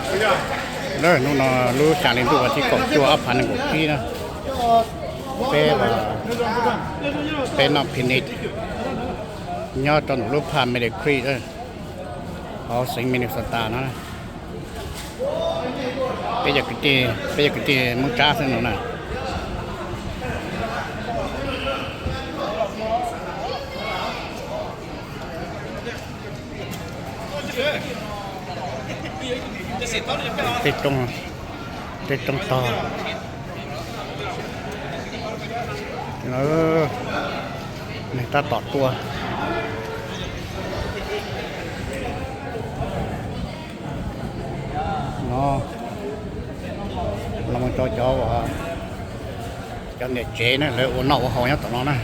Hnub no lub xya hli ntuj vas thib kaum cuaj ob phav nees nkaum tsib na, peb, peb noj picnic nyob rau ntawm lub phaj Middle Creek hauv xeev Minnesota no. Peb yog kwv tij, peb yog kwv tij Hmoob Tsab xwb no na. Tej roob, tej roob tog, neeg tab tom tuaj no. Los mus rau cov, cov niam tsev na, lawv ua noj ua haus nyob tom no na.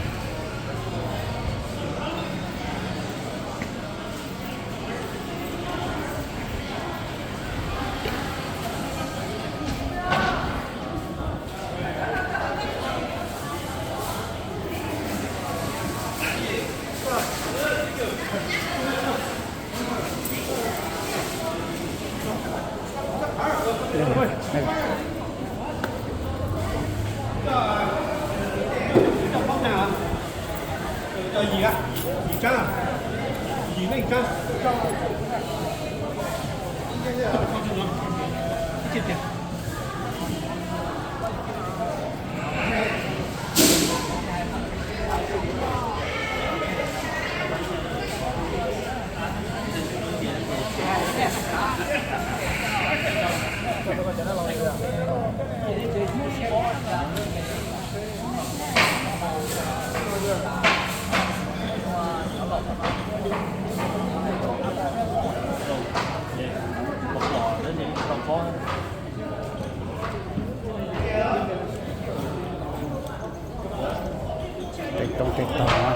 Tej roob tej tog na.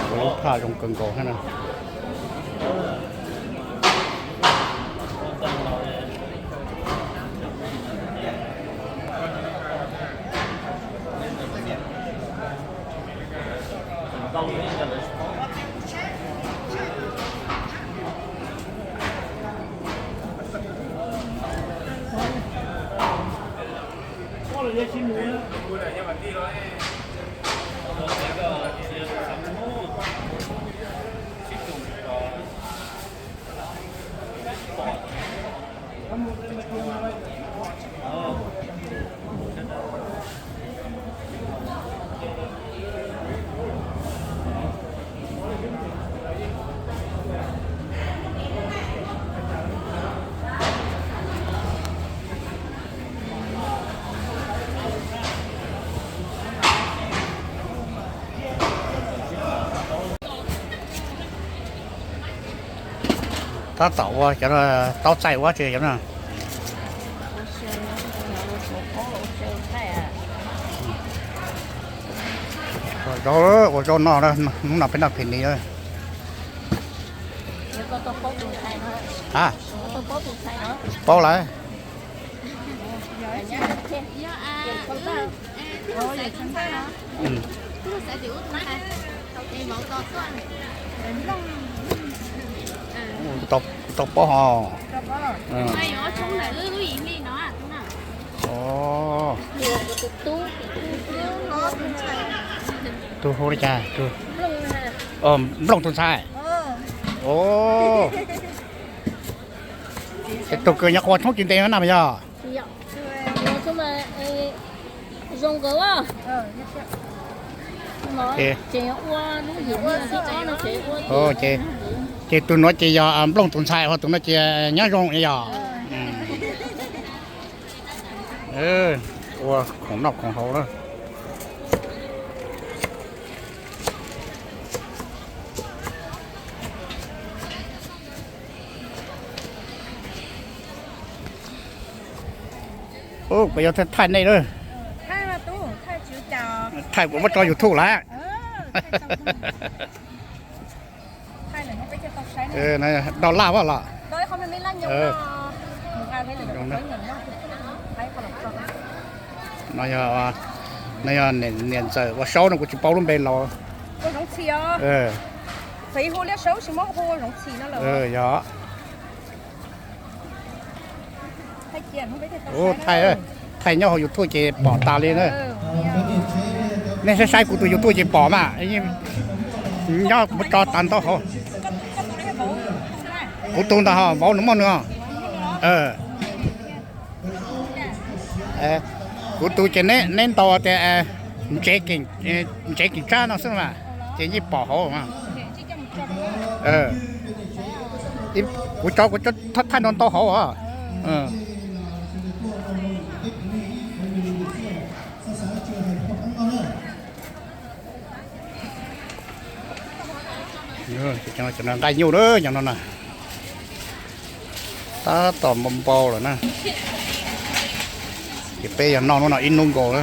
Kuv lub phaj zoo kawg nkaus thiab na. Tab tom ua cov no, tau txais ua tsi cov no. Ua zaub, ua zaub noj, hnub no peb noj phi ni. A, paub lawm. Tau paub ho. Tus hu li cas? Nplooj tus ntxhais. Tus kws nyob qhov tshoob ci nte na yog. Ces tus nuav ces yog Nplooj tus ntxhais, ho tus no ces nyob zoo yog. Ua khoom noj khoom haus na. Kuv yuav thaij nej lawm. Thaij kuv muab tso YouTube lawm. Dollar los? No yog niam ntxawm ua saub no kuv tsis paub lub npe los. Yog. Thaij nyob hauv YouTube ces pom tas li na. Nej saib saib kuv tus YouTube ces pom mas. Nyob kuv muab tso tas ntau hauv. Kuv tus ntawd ho vauv nws muaj nws. Kuv tus ces neb ntaus tias Ntsev Keem Tsab no xwb mas, ces yeej pom hauv. Kuv tso kuv thaij ntau ntau hauv os. Nqaij nyuj na, cov no na. Tab tom npau npau lawm na. Ces peb yog noj hnub no ib hnub nkaus na.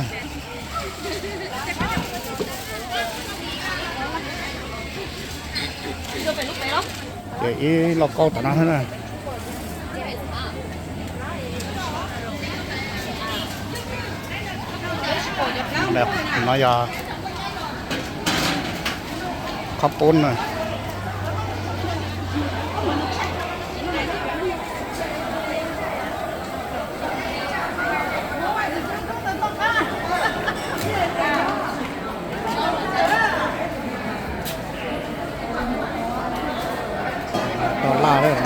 Ces ib lauj kaub tom no na. No yog qhob poob na. Tau laj lawm.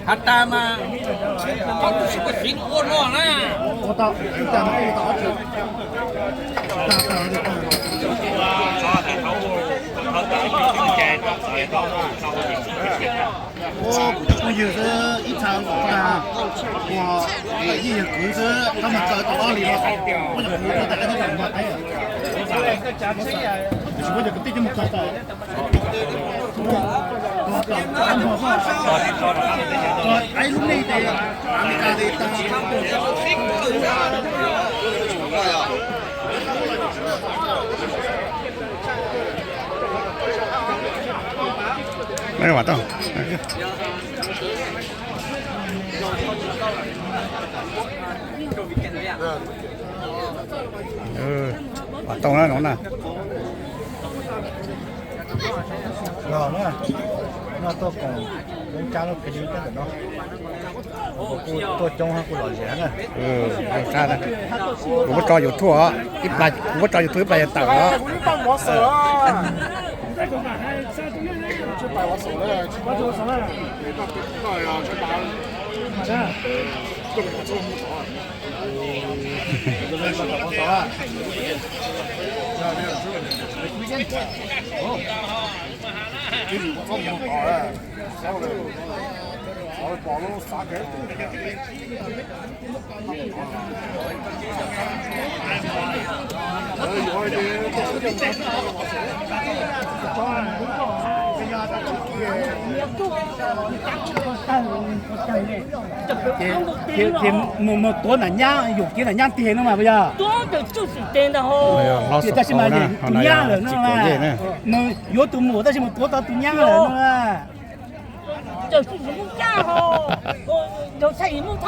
Has tas mas, koj tus tsis koj txiv ua no na. Ua kuv cov phooj ywg xwb, ib txha nkaus na, ua yij yawg kwv xwb, koj mus kaw tau ob hlis no, ua yog kuv ua tas ib tug mas qab, tab sis ua yog kwv tij coj mus kaw tas. Ib lub neej ces Amelikas Vam tooj na no na. Los na, noj tuaj koom Hmoob Tsab lub kawg li peb ntawm no. Kuv tuaj coob kuj lom zem na. Kuv muab tso YouTube, kuv muab tso YouTube ib plag yog tawm os. Ces mus tuav nram nyab, yuam kev nram nyab tiag no mas puas yog? Tiam tab sis mas tus nyab lawm no, nws yuav tus muam tab sis mus tuav tau tus nyab lawm no. Cov mus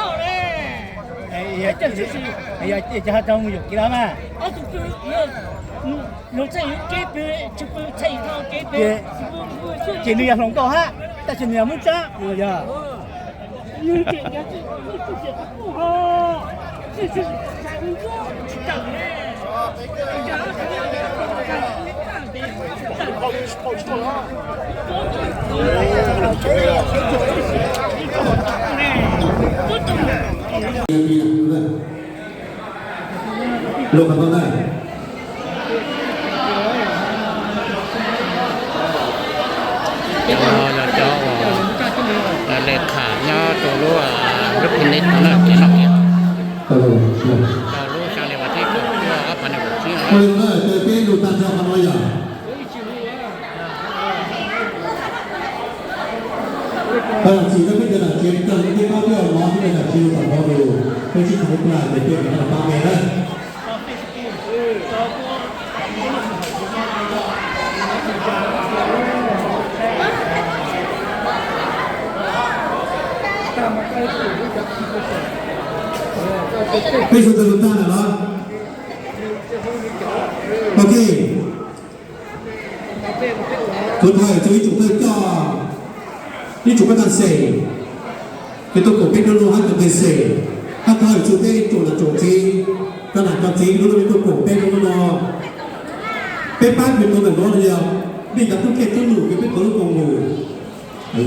yuam kev los mas, ces nws yog hluas nkauj hab, tab sis nws yog Hmoob Tsab yog. Luag qhov no na. Cov no yog cov uas le kham nyob rau lub, lub phi nib no na, ces no rau lub xya li vas thib kaum cuaj ob phav nees nkaum tsib no. Peb lug tag nrho qhov no yog. Txim rau peb cov nom tswv kawg, peb pab peb ua mov, peb cov nom tswv tom qhov lus, peb sib txhawb plag ces peb mam li pab peb na. Peb sawv daws lug tag lawm los? Ok. Kuv thov hawm txug ib tsoom thawj coj, ib tsoom pab tag xeem, peb tuaj koom peb hnub no hab cov ntej xeem, hab thov hawm txug peb tsoom nam tsoom txiv, cov nam cov txiv hnub no peb tuaj koom peb hnub no. Peb pab peb tau ntawm no yog vim cov tub kiaj tub num kws peb tau lub koom haum,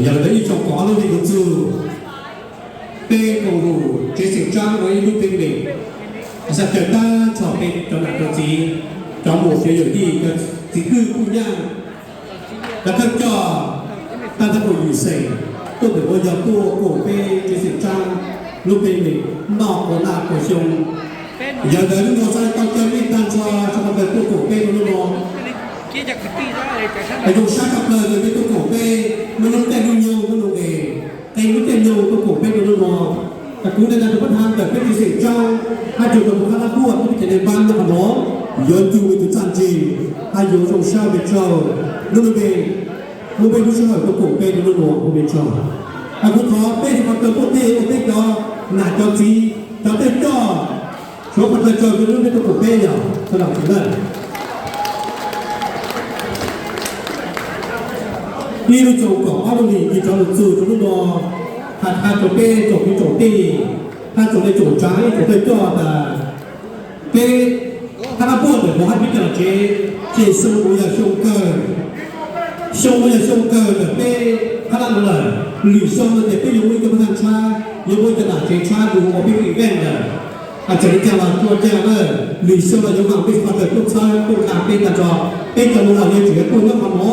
yog ntawd ib tsoom koom ob lub vim tus txug. Peb koom haum tsev xeem Tsab ua ib lub teeb meem, xav caw tag nrho peb cov nam cov txiv, cov muam cov yawm yij, cov txiv kwj tub nyaj, cov thawj coj, tag nrho koom yim xeem, tuaj pem ua yog tuaj koom peb tsev xeem Tsab lub teeb meem noj quas naj quas xyoo. Yog ntawd hnub no xav tau caw nej tag nrho tso qhov kawg tuaj koom peb rau hnub no. Es zoo sab tshaj plaws kws peb tuaj koom peb muaj lub caij lub nyoog muaj lub nqes, qee lub caij nyoog tuaj koom peb rau hnub no. Es kuv nai na rau pab thab ntawm peb tsev xeem Tsab hab rua rau kuv qhab nab puaj peb cov nais npab nyob qhov no, yuav ncu ua tus txaj ntsig hab yuav zoo sab pes tsawg. Hnub no peb muaj peb lub sij hawm tuaj koom peb rau hnub no ua pes tsawg. Es kuv thov peb sawv daws tuaj tej ua peb cov nam cov txiv, cov thawj coj, suav pab thawj coj rau hnub peb tuaj koom peb yog sawv daws txhua leej. Ib lub xyoo kaum ob lub hlis kws rov lug txug rau hnub no, has has rua peb tsoom kwv tsoom tij, hab tsoom neej tsoom tsav ib tsoom thawj coj tas, peb qhab nab puaj ntawm kuv hab peb cov nom tsev, ces xyoo no yog xyoo kawg, xyoo no yog xyoo kawg ntawm peb qhab nab no lawm. Lwm xyoo no ces peb yuav muaj ib co pab tag tshab, yuav muaj ib co nom tsev tshab lug ua peb event lawm. Txawm li cas los tsuas caag lawm, lwm xyoo los yuav mam peb sawv daws tuaj txhawb tuaj nqa peb tag nrho. Peb cov no los yog tseem yuav tuaj nyob qhov no,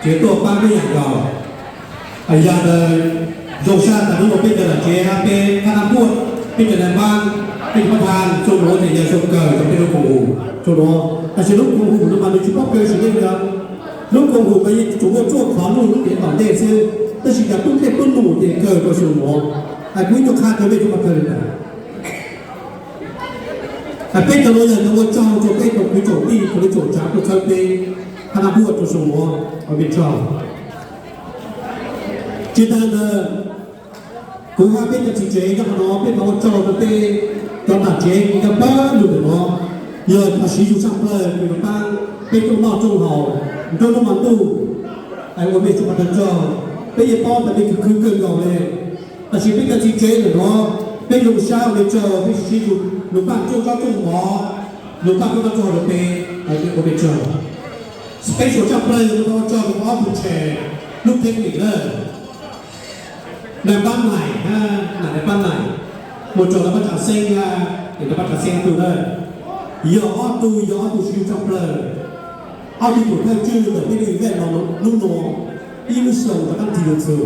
tseem yuav tuaj pab peb yaam nkaus. Yog ntawd zoo sab tas hnub no peb cov nom tsev, peb qhab nab puaj, peb cov nais npab, peb cov pab thab, xyoo no ces yog xyoo kawg rau peb lub koom haum xyoo no. Tab sis lub koom haum no mas nws tsis paub kawg sim neej li. Lub koom haum mas yeej tsuas muaj tshuaj khov luj lub cev tom ntej xwb, tab sis cov tub kiaj tub num ces kawg rau xyoo no. Es kuv ib tug qha rau mej tub pab thab li ntawd. Peb cov no yog cov ua tsaug rau peb tsoom kwv tsoom tij, tsoom neej tsoom tsav tuaj txhawb peb qhab nab puaj rau xyoo no, ua peb tsaug. Tsis tas ntawd, kuv hab peb cov txiv tsev nyob qhov no peb thov ua tsaug rau peb cov nom tsev kws nyob pab lug ntawm no, yog cov siv yug tshaj plawg kws paab peb rooj noj rooj haus nruab hnub hmo ntuj. Ua mej tsoom pab thab tsaug, peb yeej paub tas mej khwv khwv kawg nkaus le. Tab sis peb cov txiv tsev ntawm no, peb zoo sab ua mej tsaug, peb siv yug lug npaj rooj tsob rooj mov, lug npaj rooj noj rooj haus rau peb, ua mej tsaug. Special tshaj plawg yog thov ua tsaug rau ob tug tshem lub theeb lim lawm. Nais npab Naim, Naim nais npab Naim, mus rau nais npab Tsav Xeeb, Nab Phab Thas Xeeb ob tug na, yog ob tug, yog ob tug siv zug tshaj plaws, ob tug tus thawj tswj ntawm peb lub event no hnub no, ib lub xyoo rov qab tig lug txug.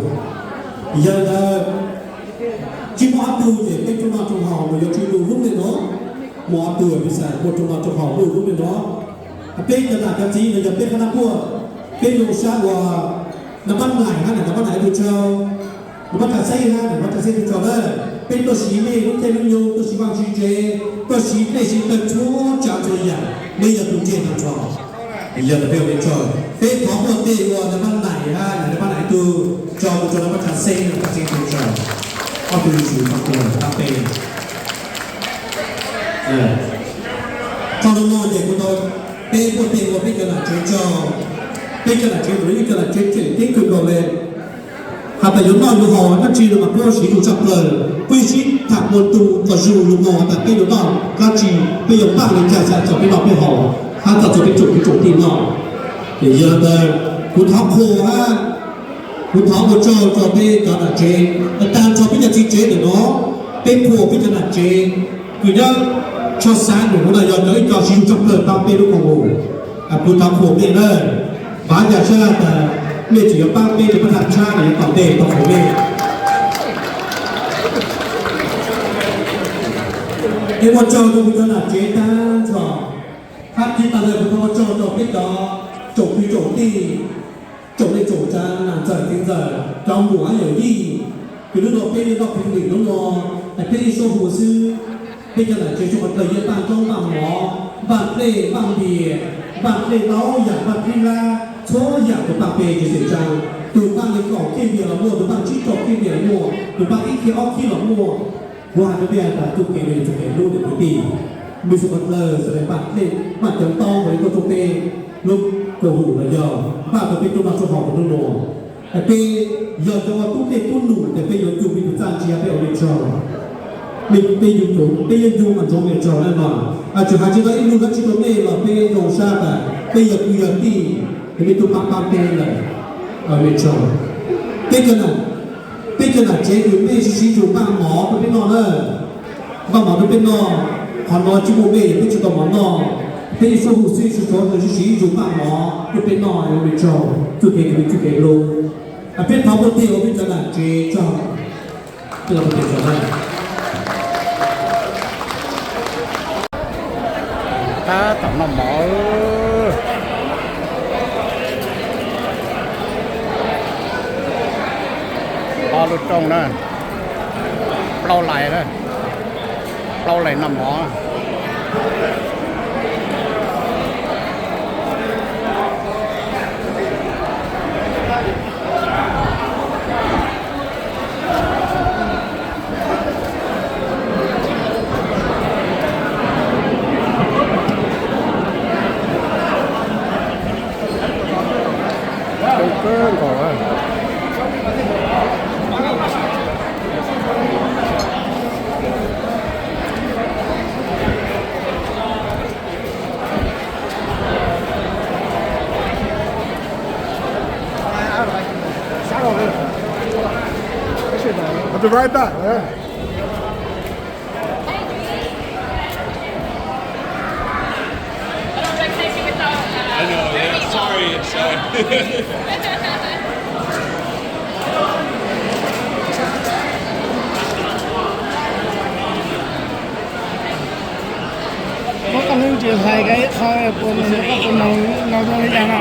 Yog li ntawd, tsis muaj ob tug ces peb rooj noj rooj haus mus yuav tsum lub me no, muaj ob tug peb xav muaj rooj noj rooj haus lub me no. Peb cov nam cov txiv no yog peb qhab nab puaj, peb zoo sab ua Nab Phab Nais hab Nab Phab Nais tug tsaug, Nab Phab Thas Xeeb hab Nab Phab Thas Xeeb tug tsaug na. Peb tuaj siv mej lub caij lub nyoog, tuaj siv vaj siv tsev, tuaj siv dlej siv taw txhua tsav txhua yam, mej yog tug ntseg tag nrho. Yog li peb ua mej tsaug, peb thov muaj tej ua Nab Phab Nais hab Nab Phab Nais tug tsaug mus rua Nab Phab Thas Xeeb, Nab Phab Thas Xeeb tug tsaug, ob tug yuav tsum tau ua qab peb. Txog lub no ces kuv tau, peb muaj tej ua peb cov nam tsev tsaug, peb cov nam tsev ntawd yog cov nam tsev tseem ceeb kawg nkaus le. Has tas yuav noj yuav haus dab tsi los mas puab siv zug tshaj plaws, puab yeej sib tham ua tus kom zoo lug has tas peb yuav noj dab tsi, peb yuav npaj li cas xav txog peb noj peb haus, hab txog txog peb tsoom kwv tsoom tij noj. Ces yog li ntawd, kuv thov qhuas hab kuv thov ua tsaug rua peb cov nam tsev, tag nrho peb cov txiv tsev ntawm no, peb qhuas peb cov nam tsev kws nyob tsho xav num no yog cov ib co siv zug tshaj plaws tau peb lub koom haum. Kuv thov qhuas mej na, vav yam sab tas mej tseem yuav paab peb rua paab tha tshab no yuav tom ntej tau qhuas mej. Es ua tsaug rua kuv cov nam tsev tag nrho, hab tib tas le kuv thov ua tsaug rua peb cov tsoom kwv tsoom tij, tsoom neej tsoom tsav, nam ntxawm txiv ntxawm, cov muam hab yawm yij, kws hnub no peb yeej noj peb lim hnub no, es peb yeej suab hu xwb. Peb cov nam tsev tsuas qhov tawg yeej npaj nroob npaj mov, npaj dlej npaj npias, npaj dlej ntau yam, npaj dlej hlab, txhua yam tus npaj peb tsev xwm tsaa. Tus npaj li kaum kiag npias los muaj, tus npaj tsib rau kiag npias los muaj, tus npaj ib kiag ob kiag los muaj. Kuv has rua peb tas txuj kev no yog txuj kev hlub ntawm kwv tij. Mej tsuas qhov tawg xav le npaj dlej npaj cov ntaub ua le tuaj rua peb lub koom haum los yog npaj rua peb tub noj tub haus rua hnub no. Es peb yog cov ua tub dlej tub num ces peb yuav cug mej tus txaj ntsia peb ua mej tsaug. Peb yeej cug, peb yeej cug mas ntsoov mej tsaug le mas. Tseem has tsis tau ib lug dab tsi rua mej los peb zoo sab tas peb yog kwv yog tij, es mej tub paab paab peb lawm. Mej tsaug. Peb cov nam tsev kws mej siv zug npaj mov rua peb noj na, npaj mov rua peb noj, qhov no tsis muaj mej peb tsis tau mov noj. Peb yeej suab hu xwb, sawv daws siv zug npaj mov rua peb noj, mej tsaug, txuj kev kws mej txuj kev hlub. Peb thov muaj tej ua peb cov nam tsev tsaug. Tab tom noj mov, ob lub rooj na, plaub lais na, plaub lais noj mov. Coob kawg nkaus. I'll be right back. I know, yeah, sorry, sorry. Muab koj lub ntsis hlais koj ib qho puas mus koj puas mus no zoo li cas na.